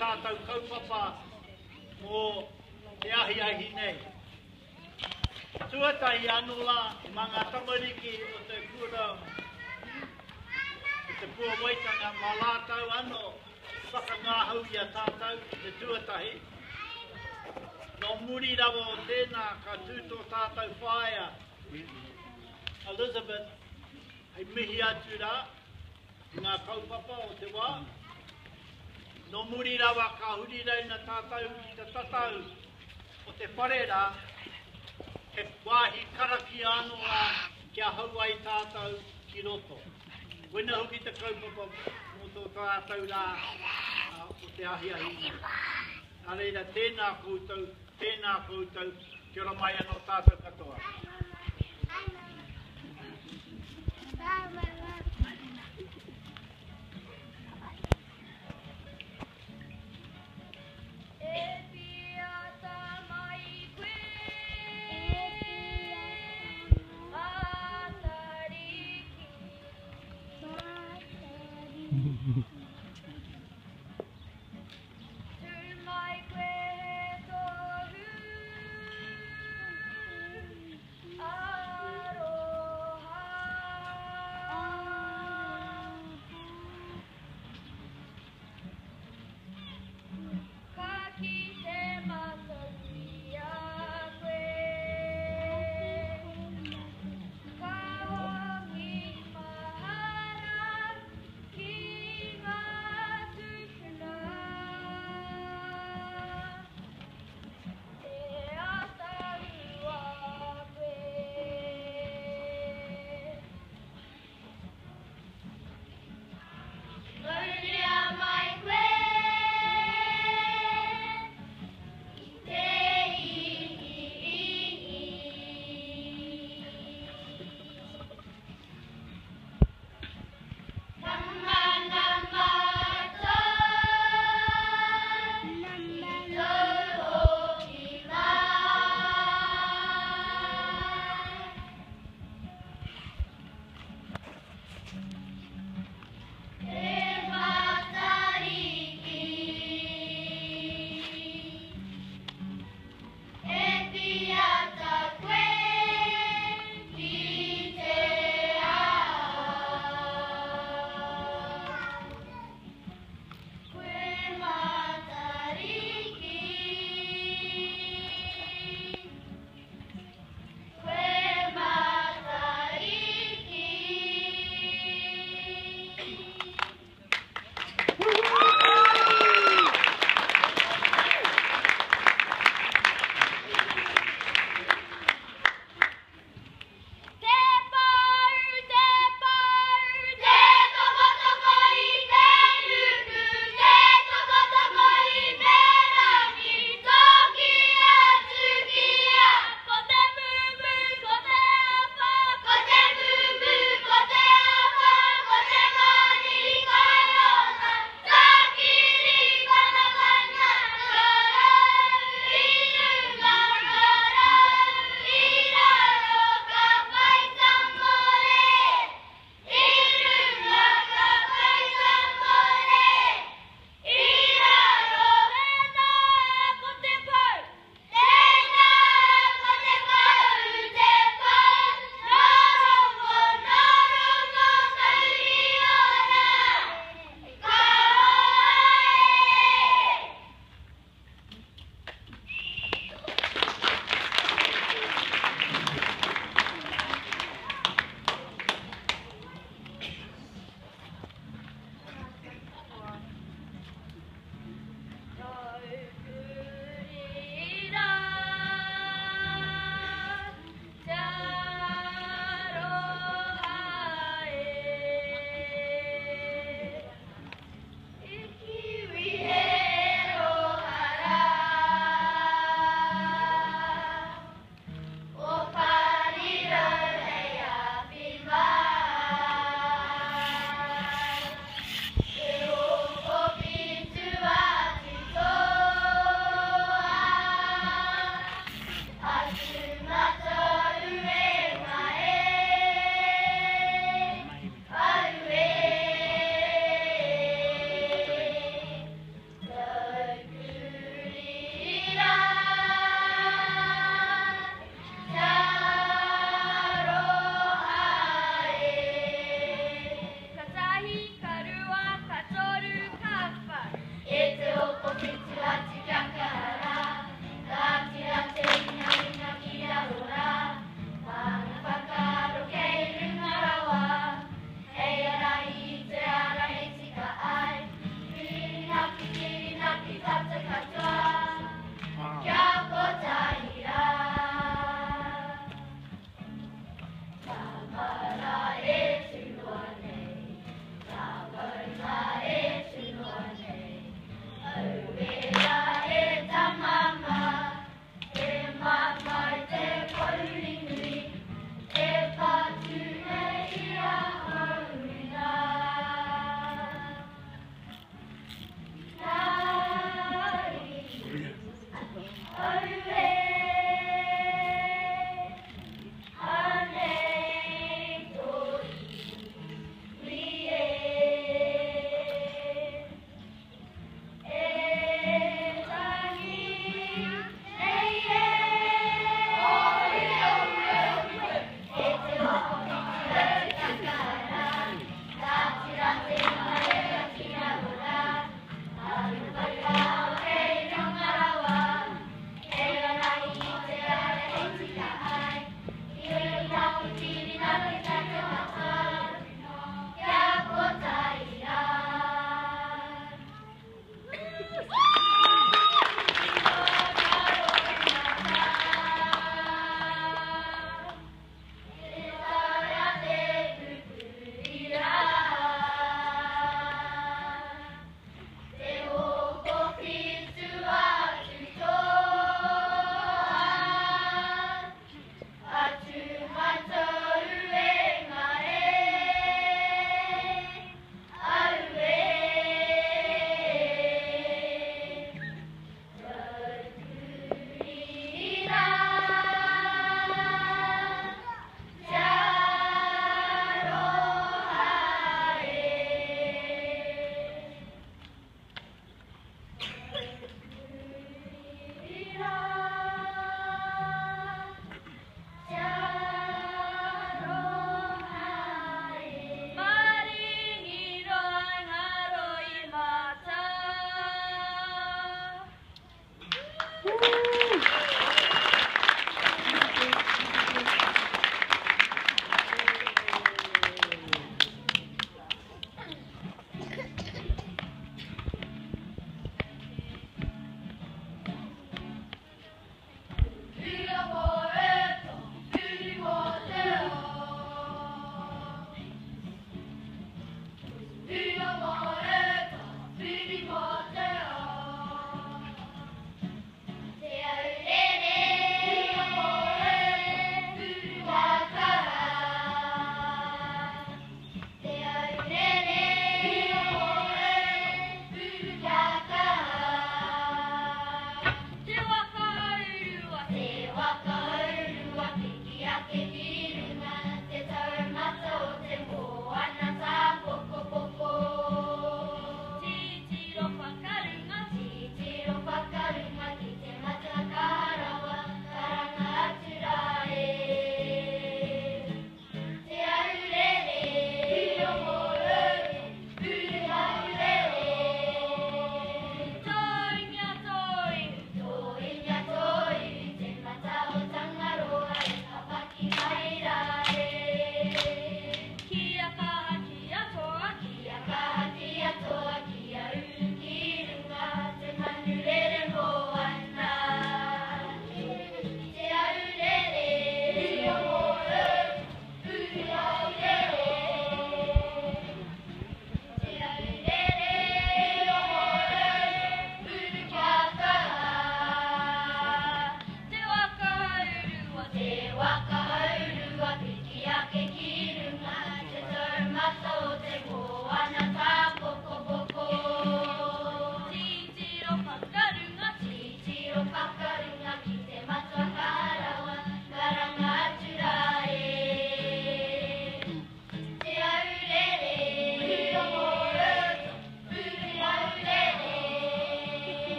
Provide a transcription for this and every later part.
tātou kaupapa mō te ahiahi nei. Tuatahi anō rā mā ngā tamariki o te kura o te Puawaitanga mā rātou anō whakangāhau i a tātou te tuatahi. Nō muri rawa o tēnā ka tū tō tātou whaea Elizabeth hei mihi atu rā i ngā kaupapa o te wā. Nō muri rawa ka huri raina tātou ki te tatau o te whare rā, he wāhi karakia anō rā kia hau ai tātou ki roto. Koina hoki te kaupapa mō tō tātou rā o te ahiahi nei. Nā reira, tēnā koutou, tēnā koutou, kia ora mai anō tātou katoa.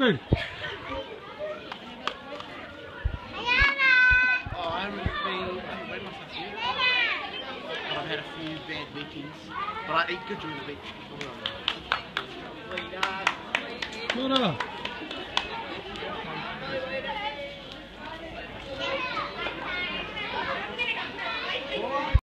food? Oh, I haven't been, I haven't weighed myself yet. But I've had a few bad weekends. But I eat good during the week. Kia ora.